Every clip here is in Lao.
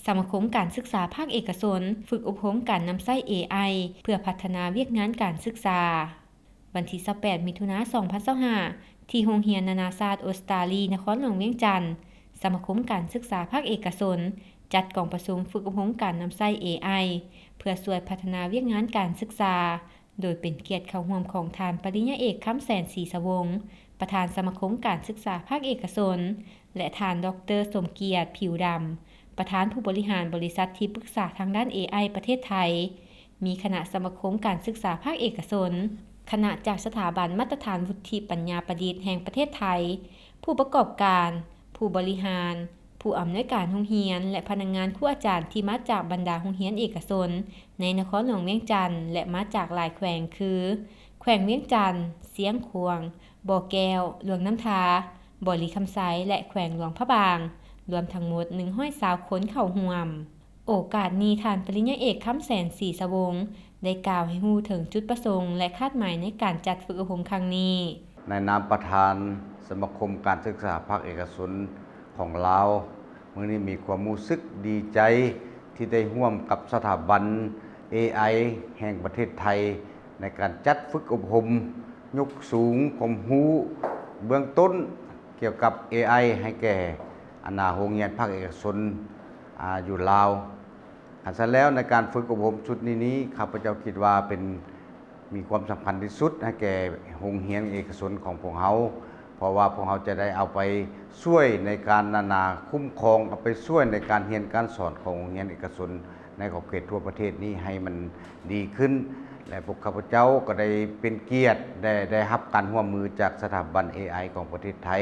ສະມາຄົມການສຶກສາພາກເອກະຊົນ ຝຶກອົບຮົມການນຳໃຊ້ ເອໄອ ເພື່ອພັດທະນາວຽກງານການສຶກສາ. ວັນທີຊາວແປດ ມິຖຸນາ ສອງພັນຊາວຫ້າ ທີ່ໂຮງຮຽນນານາຊາດອົດສະຕາລີ ນະຄອນຫຼວງວຽງຈັນ, ສະມາຄົມການສຶກສາພາກເອກະຊົນ ຈັດກອງປະຊຸມຝຶກອົບຮົມການນຳໃຊ້ ເອໄອ ເພື່ອຊ່ວຍພັດທະນາວຽກງານການສຶກສາ, ໂດຍເປັນກຽດເຂົ້າຮ່ວມຂອງທ່ານ ປະລິນຍາເອກ ຄຳແສນ ສີສະວົງ ປະທານສະມາຄົມການສຶກສາພາກເອກະຊົນ ແລະ ທ່ານ ດອກເຕີ ສົມກຽດ ຜິວດຳ ປະທານຜູ້ບໍລິຫານບໍລິສັດທີ່ປຶກສາທາງດ້ານ ເອໄອ ປະເທດໄທ, ມີຄະນະສະມາຄົມການສຶກສາພາກເອກະຊົນ, ຄະນະຈາກສະຖາບັນມາດຕະຖານວຸດທິປັນຍາປະດິດແຫ່ງປະເທດໄທ, ຜູ້ປະກອບການ, ຜູ້ບໍລິຫານ, ຜູ້ອຳນວຍການໂຮງຮຽນ ແລະ ພະນັກງານຄູອາຈານທີ່ມາຈາກບັນດາໂຮງຮຽນເອກະຊົນໃນນະຄອນຫຼວງວຽງຈັນ ແລະ ມາຈາກຫຼາຍແຂວງຄື ແຂວງວຽງຈັນ, ຊຽງຂວາງ, ບໍ່ແກ້ວ, ຫຼວງນ້ຳທາ, ບໍລິຄຳໄຊ ແລະ ແຂວງຫຼວງພະບາງ, ລວມທັງໝົດ ໜຶ່ງຮ້ອຍຊາວຄົນເຂົ້າຮ່ວມ. ໂອກາດນີ້ ທ່ານ ປະລິນຍາເອກ ຄຳແສນ ສີສະວົງ ໄດ້ກ່າວໃຫ້ຮູ້ເຖິງຈຸດປະສົງ ແລະ ຄາດໝາຍໃນການຈັດຝຶກອົບຮົມຄັ້ງນີ້. ໃນນາມປະທານສະມາຄົມການສຶກສາພາກເອກະຊົນຂອງລາວ, ມື້ນີ້ມີຄວາມຮູ້ສຶກດີໃຈທີ່ໄດ້ຮ່ວມກັບສະຖາບັນ ເອໄອ ແຫ່ງປະເທດໄທ ໃນການຈັດຝຶກອົບຮົມ ຍົກສູງຄວາມຮູ້ເບື້ອງຕົ້ນກ່ຽວກັບ ເອໄອ ໃຫ້ແກ່ ອັນນາ ໂຮງຮຽນພາກເອກະຊົນ ອາ ຢູ່ລາວ. ຄັນຊັ້ນແລ້ວ ໃນການຝຶກອົບຮົມຊຸດນີ້ນີ້ ຂ້າພະເຈົ້າຄິດວ່າເປັນ ມີຄວາມສຳຄັນທີ່ສຸດໃຫ້ແກ່ໂຮງຮຽນເອກະຊົນຂອງພວກເຮົາ, ເພາະວ່າພວກເຮົາຈະໄດ້ເອົາໄປຊ່ວຍໃນການ ອັນນາ ຄຸ້ມຄອງ, ເອົາໄປຊ່ວຍໃນການຮຽນການສອນຂອງໂຮງຮຽນເອກະຊົນໃນຂອບເຂດທົ່ວປະເທດນີ້ໃຫ້ມັນດີຂຶ້ນ ແລະ ພວກຂ້າພະເຈົ້າກໍໄດ້ເປັນກຽດໄດ້ ໄດ້ຮັບການຮ່ວມມືຈາກສະຖາບັນ ເອໄອ ຂອງປະເທດໄທ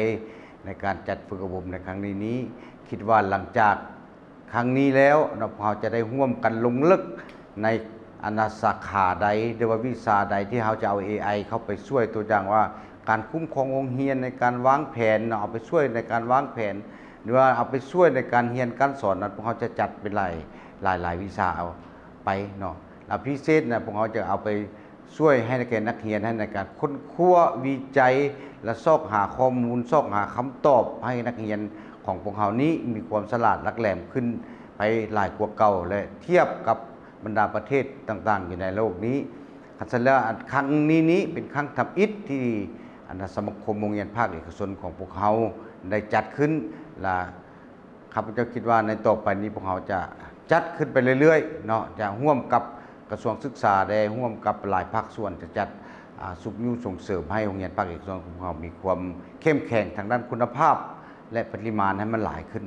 ໃນການຈັດຝຶກອົບຮົມໃນຄັ້ງນີ້ນີ້. ຄິດວ່າຫຼັງຈາກ ຄັ້ງນີ້ແລ້ວເນາະ, ພວກເຮົາຈະໄດ້ຮ່ວມກັນລົງເລິກໃນ ອັນນາ ສາຂາໃດ ຫຼືວ່າວິຊາໃດທີ່ເຮົາຈະເອົາ ເອໄອ ເຂົ້າໄປຊ່ວຍ, ຕົວຢ່າງວ່າ ການຄຸ້ມຄອງໂຮງຮຽນ, ໃນການວາງແຜນເນາະ, ເອົາໄປຊ່ວຍໃນການວາງແຜນ ຫຼືວ່າເອົາໄປຊ່ວຍໃນການຮຽນການສອນນັ້ນ, ພວກເຮົາຈະຈັດເປັນຫຼາຍ ຫຼາຍໆວິຊາເອົາໄປເນາະ. ແລະ ພິເສດນະ ພວກເຮົາຈະເອົາໄປ ຊ່ວຍໃຫ້ແກ່ນັກຮຽນໃຫ້ໃນການຄົ້ນຄວ້າ, ວິໄຈ ແລະ ຊອກຫາຂໍ້ມູນ, ຊອກຫາຄຳຕອບໃຫ້ນັກຮຽນຂອງພວກເຮົານີ້ມີຄວາມສະຫຼາດຫຼັກແຫຼມຂຶ້ນໄປຫຼາຍກວ່າເກົ່າ ແລະ ທຽບກັບບັນດາປະເທດຕ່າງໆຢູ່ໃນໂລກນີ້. ຄັນຊັ້ນແລ້ວ ອັນ ຄັ້ງນີ້ນີ້ເປັນຄັ້ງທຳອິດທີ່ ອັນ ສະມາຄົມໂຮງຮຽນພາກເອກະຊົນຂອງພວກເຮົາໄດ້ຈັດຂຶ້ນ ແລະ ຂ້າພະເຈົ້າຄິດວ່າໃນຕໍ່ໄປນີ້ພວກເຮົາຈະຈັດຂຶ້ນໄປເລື້ອຍໆເນາະ, ຈະຮ່ວມກັບກະຊວງສຶກສາແດ່, ຮ່ວມກັບຫຼາຍພາກສ່ວນ ຈະຈັດ ອາ ຊຸກຍູ້ສົ່ງເສີມໃຫ້ໂຮງຮຽນພາກເອກະຊົນຂອງເຮົາມີຄວາມເຂັ້ມແຂງທາງດ້ານຄຸນນະພາບ ແລະ ປະລິມານໃຫ້ມັນຫຼາຍຂຶ້ນ.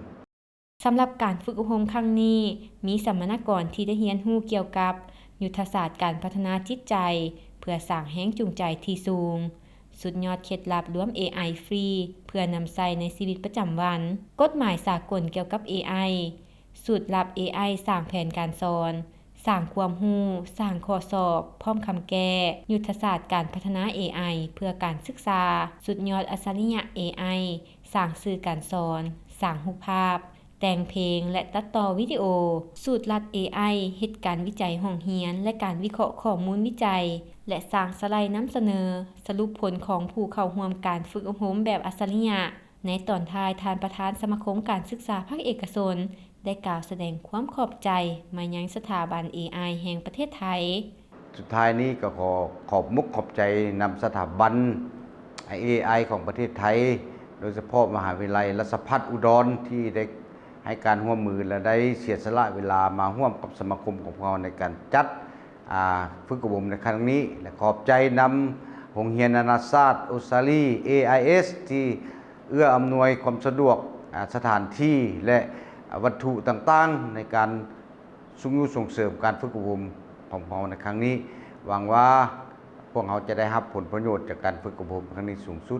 ສຳລັບການຝຶກອົບຮົມຄັ້ງນີ້ ມີສຳມະນາກອນທີ່ໄດ້ຮຽນຮູ້ກ່ຽວກັບ ຍຸດທະສາດການພັດທະນາຈິດໃຈ ເພື່ອສ້າງແຮງຈູງໃຈທີ່ສູງ, ສຸດຍອດເຄັດລັບລວມ ເອໄອ ຟຣີ ເພື່ອນຳໃຊ້ໃນຊີວິດປະຈຳວັນ, ກົດໝາຍສາກົນກ່ຽວກັບ ເອໄອ, ສູດລັບ ເອໄອ ສ້າງແຜນການສອນ, ສ້າງຄວາມຮູ້, ສ້າງຂໍ້ສອບ, ພ້ອມຄຳແກ້, ຍຸດທະສາດການພັດທະນາ ເອໄອ ເພື່ອການສຶກສາ, ສຸດຍອດອັດສະລິຍະ ເອໄອ ສ້າງສື່ການສອນ, ສ້າງຮູບພາບ, ແຕ່ງເພງ ແລະ ຕັດຕໍ່ວິດີໂອ, ສູດລັດ ເອໄອ ເຮັດການວິໄຈຫ້ອງຮຽນ ແລະ ການວິເຄາະຂໍ້ມູນວິໄຈ ແລະ ສ້າງສະໄລນຳສະເໜີສະຫຼຸບຜົນຂອງຜູ້ເຂົ້າຮ່ວມການຝຶກອົບຮົມແບບອັດສະລິຍະ. ໃນຕອນທ້າຍ, ທ່ານປະທານສະມາຄົມການສຶກສາພາກເອກະຊົນ ໄດ້ກ່າວສະແດງຄວາມຂອບໃຈມາຍັງສະຖາບັນ ເອໄອ ແຫ່ງປະເທດໄທ. ສຸດທ້າຍນີ້ກໍຂໍຂອບມຸກຂອບໃຈນຳສະຖາບັນ ເອໄອ ຂອງປະເທດໄທ, ໂດຍສະເພາະມະຫາວິທະຍາໄລລາຊະພັດອຸດອນ ທີ່ໄດ້ໃຫ້ການຮ່ວມມື ແລະ ໄດ້ເສຍສະຫຼະເວລາມາຮ່ວມກັບສະມາຄົມຂອງພວກເຮົາໃນການຈັດ ອາ ຝຶກອົບຮົມໃນຄັ້ງນີ້ ແລະ ຂອບໃຈນຳໂຮງຮຽນນານາຊາດອົດສະຕາລີ ເອໄອເອສ ທີ່ເອື້ອອຳນວຍຄວາມສະດວກ ອາ ສະຖານທີ່ ແລະ ວັດຖຸຕ່າງໆ ໃນການຊຸກຍູ້ສົ່ງເສີມການຝຶກອົບຮົມຂອງພວກເຮົາໃນຄັ້ງນີ້. ຫວັງວ່າພວກເຮົາຈະໄດ້ຮັບຜົນປະໂຫຍດຈາກການຝຶກອົບຮົມຄັ້ງນີ້ສູງສຸດ.